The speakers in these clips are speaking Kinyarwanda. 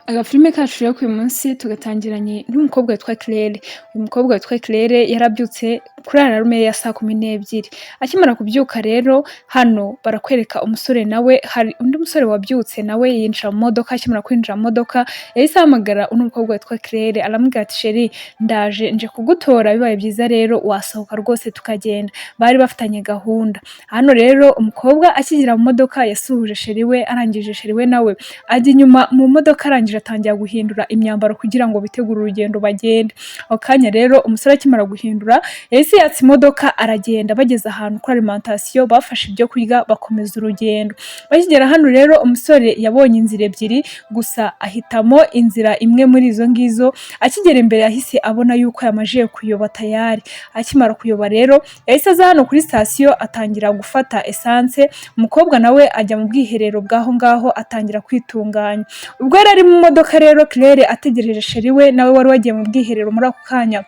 Agafilime kacu rero k'uyu munsi tugatangiranye n'umukobwa witwa Claire. Uyu mukobwa witwa Claire yarabyutse kuri alarme ya saa 12. Akimara kubyuka rero, hano barakwereka umusore nawe, hari undi musore wabyutse nawe yinjira mu modoka. Akimara kwinjira mu modoka, yahise ahamagara uno mukobwa witwa Claire, aramubwira ati: "Chérie, ndaje nje kugutora, bibaye byiza rero wasohoka rwose tukagenda." Bari bafitanye gahunda. Hano rero umukobwa akigera mu modoka yasuhuje chéri we, arangije chéri we nawe ajya inyuma mu modoka, arangije atangira guhindura imyambaro kugira ngo bitegure urugendo bagende. Ako kanya rero umusore akimara guhindura yahise yatsa imodoka aragenda. Bageze ahantu kuri alimentation bafashe ibyo kurya, bakomeza urugendo. Bakigera hano rero, umusore yabonye inzira ebyiri gusa ahitamo inzira imwe muri izo ngizo. Akigera imbere yahise abona yuko yamajije kuyoba tayari. Akimara kuyoba rero, yahise aza hano kuri sitasiyo atangira gufata essence, umukobwa nawe ajya mu bwiherero bw'aho ngaho atangira kwitunganya. Ubwo yari ari mu modoka rero Claire ategereje chéri we nawe wari wagiye mu bwiherero, muri ako kanya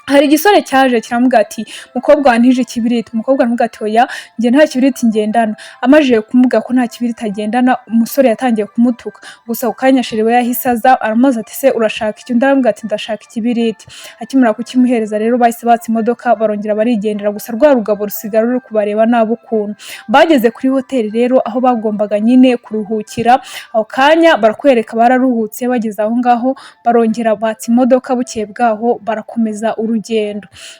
hari igisore cyaje kiramubwira ati: "Mukobwa, wantije ikibiriti?" Umukobwa aramubwira ati: "Oya, njye nta kibiriti ngendana." Amajije kumubwira ko nta kibiriti agendana, umusore yatangiye kumutuka. Gusa ako kanya chéri we yahise aza, aramubaza ati: "Se urashaka iki?" Undi aramubwira ati: "Ndashaka ikibiriti." Akimara kukimuhereza rero, bahise batsa imodoka barongera barigendera, gusa rwa rugabo rusigara ruri kubareba nabi ukuntu. Bageze kuri hoteli rero aho bagombaga nyine kuruhukira, ako kanya barakwereka bararuhutse. Bageze aho ngaho barongera batsa imodoka, bukeye bwaho barakomeza urugendo.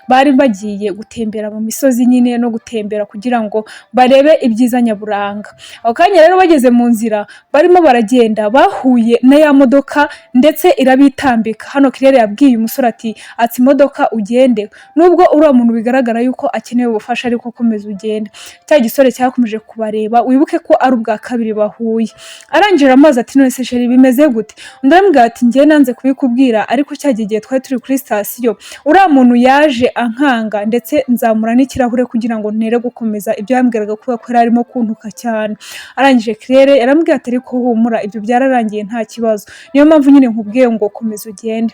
Bari bagiye gutembera mu misozi nyine no gutembera kugira ngo barebe ibyiza nyaburanga. Ako kanya rero bageze mu nzira barimo baragenda, bahuye na ya modoka ndetse irabitambika. Hano Claire yabwiye umusore ati: "Atsa imodoka ugende, nubwo uriya muntu bigaragara yuko akeneye ubufasha, ariko komeza ugende." Cya gisore cyakomeje kubareba, wibuke ko ari ubwa kabiri bahuye. Arangije amazi ati: "None se chéri, bimeze gute?" Undi aramubwira ati: "Njye nanze kubikubwira, ariko cya gihe twari turi kuri sitasiyo, uriya muntu yaje ankanga, ndetse nzamura n'ikirahure kugira ngo ntere gukomeza ibyo yambwiraga, kubera ko yari arimo kuntuka cyane." Arangije Claire yaramubwiye ati: "Ariko humura, ibyo byararangiye, nta kibazo, niyo mpamvu nyine nkubwiye ngo komeza ugende."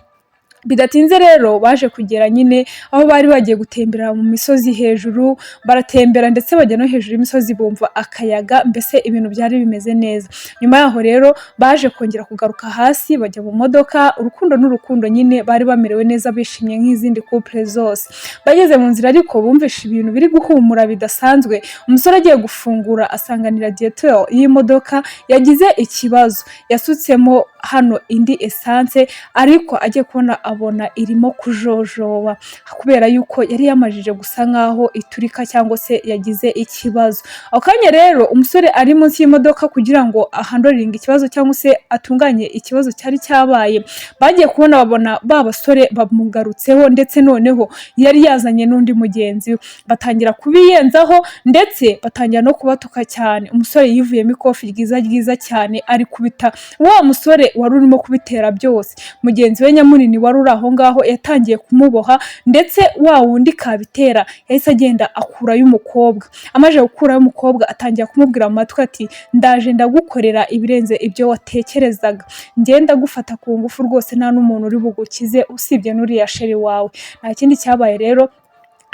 Bidatinze rero baje kugera nyine aho bari bagiye gutembera mu misozi hejuru, baratembera ndetse bajya no hejuru y'imisozi bumva akayaga, mbese ibintu byari bimeze neza. Nyuma yaho rero baje kongera kugaruka hasi bajya mu modoka. Urukundo n'urukundo nyine, bari bamerewe neza bishimye nk'izindi couple zose. Bageze mu nzira ariko bumvishe ibintu biri guhumura bidasanzwe. Umusore agiye gufungura asanganira radiateur y'imodoka yagize ikibazo, yasutsemo hano indi essence, ariko agiye kubona abona irimo kujojoba kubera yuko yari yamajije gusa nkaho iturika cyangwa se yagize ikibazo. Ako kanya rero umusore ari munsi y'imodoka kugira ngo ahandlinge ikibazo cyangwa se atunganye ikibazo cyari cyabaye, bagiye kubona babona ba basore bamugarutseho, ndetse noneho yari yazanye n'undi mugenzi we, batangira kubiyenzaho ndetse batangira no kubatuka cyane. Umusore yivuyemo ikofi ryiza ryiza cyane, arikubita wa musore wari urimo kubitera byose. Mugenzi we nyamunini wari uri aho ngaho yatangiye kumuboha, ndetse wa wundi kabitera yahise agenda akurayo umukobwa. Amaze gukurayo umukobwa atangira kumubwira mu matwi ati: "Ndaje ndagukorera ibirenze ibyo watekerezaga, ngenda gufata ku ngufu rwose, nta n'umuntu uri bugukize usibye n'uriya chéri wawe." Nta kindi cyabaye rero,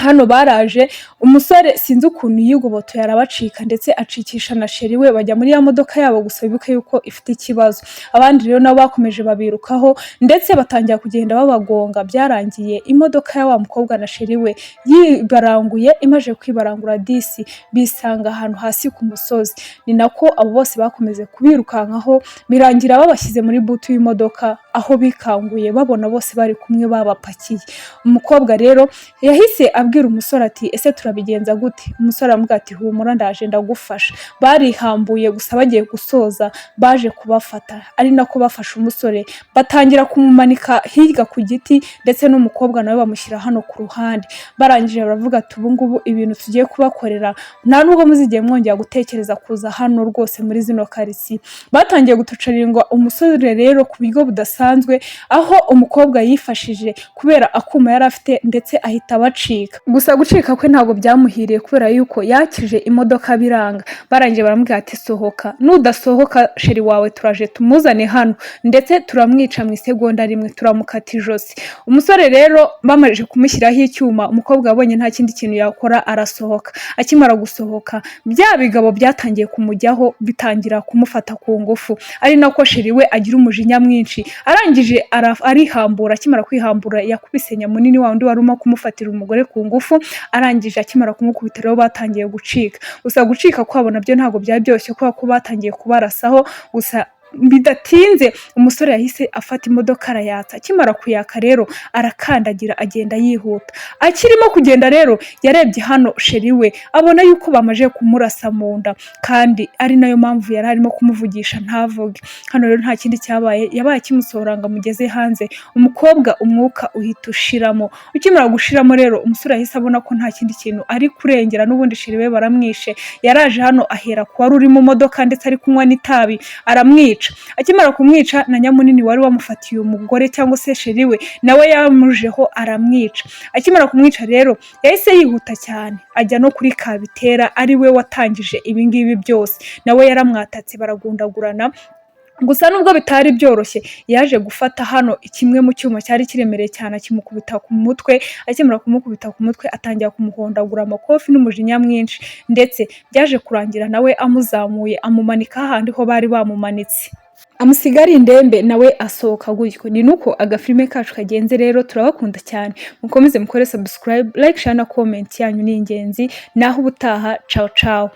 hano baraje, umusore sinzi ukuntu yigobotoye arabacika, ndetse acikisha na chéri we, bajya muri ya modoka yabo. Gusa wibuke yuko ifite ikibazo. Abandi rero nabo bakomeje babirukaho ndetse batangira kugenda babagonga. Byarangiye imodoka ya wa mukobwa na chéri we yibaranguye. Imaze kwibarangura disi bisanga ahantu hasi ku musozi. Ni nako abo bose bakomeje kubirukankaho, birangira babashyize muri boot y'imodoka, aho bikanguye babona bose bari kumwe babapakiye. Umukobwa rero yahise abwira umusore ati: "Ese turabigenza gute?" Umusore aramubwira ati: "Humura, ndaje ndagufasha." Barihambuye, gusa bagiye gusoza baje kubafata, ari nako bafashe umusore batangira kumumanika hirya ku giti, ndetse n'umukobwa nawe bamushyira hano ku ruhande. Barangije baravuga ati: "Ubu ngubu ibintu tugiye kubakorera, nta nubwo muzigiye mwongera gutekereza kuza hano rwose muri zino karitsiye." Batangiye gutorturinga umusore rero ku buryo budasanzwe, aho umukobwa yifashije kubera akuma yari afite ndetse ahita abacika. aracika. Gusa gucika kwe ntabwo byamuhiriye, kubera yuko yakije imodoka biranga. Barangije baramubwira ati: "Sohoka, nudasohoka chéri wawe turaje tumuzane hano, ndetse turamwica mu isegonda rimwe, turamukata ijosi." Umusore rero bamaze kumushyiraho icyuma, umukobwa yabonye nta kindi kintu yakora, arasohoka. Akimara gusohoka, bya bigabo byatangiye kumujyaho, bitangira kumufata ku ngufu, ari nako chéri we agira umujinya mwinshi. Arangije arihambura. Akimara kwihambura, yakubise nyamunini wa wundi wari urimo kumufatira umugore ku ngufu. Arangije akimara kumukubita rero, batangiye gucika. Gusa gucika kwabo nabyo ntabwo byari byoroshye, kubera ko batangiye kubarasaho. Gusa bidatinze umusore yahise afata imodoka arayatsa. Akimara kuyaka rero, arakandagira agenda yihuta. Akirimo kugenda rero, yarebye hano chéri we, abona yuko bamaze kumurasa mu nda, kandi ari nayo mpamvu yari arimo kumuvugisha ntavuge. Hano rero nta kindi cyabaye, yabaye akimusohora ngo amugeze hanze, umukobwa umwuka uhita ushiramo. Ukimara gushiramo rero, umusore yahise abona ko nta kindi kintu ari kurengera, n'ubundi chéri we baramwishe. Yaraje hano ahera ku wari uri mu modoka, ndetse ari kunywa n'itabi, aramwica. Akimara kumwica, na nyamunini wari wamufatiye umugore cyangwa se chéri we nawe yamujeho aramwica. Akimara kumwica rero, yahise yihuta cyane ajya no kuri Kabitera, ari we watangije ibingibi byose. Nawe yaramwatatse, baragundagurana. Gusa nubwo bitari byoroshye, yaje gufata hano kimwe mu cyuma cyari kiremereye cyane, akimukubita ku mutwe. Akimara kumukubita ku mutwe, atangira kumuhondagura amakofi n'umujinya mwinshi, ndetse byaje kurangira nawe amuzamuye, amumanika hahandi ho bari bamumanitse, amusiga ari indembe, nawe asohoka gutyo. Ni nuko agafilime kacu kagenze rero. Turabakunda cyane, mukomeze mukore subscribe, like, share na comment yanyu ni ingenzi. Naho ubutaha, ciao ciao.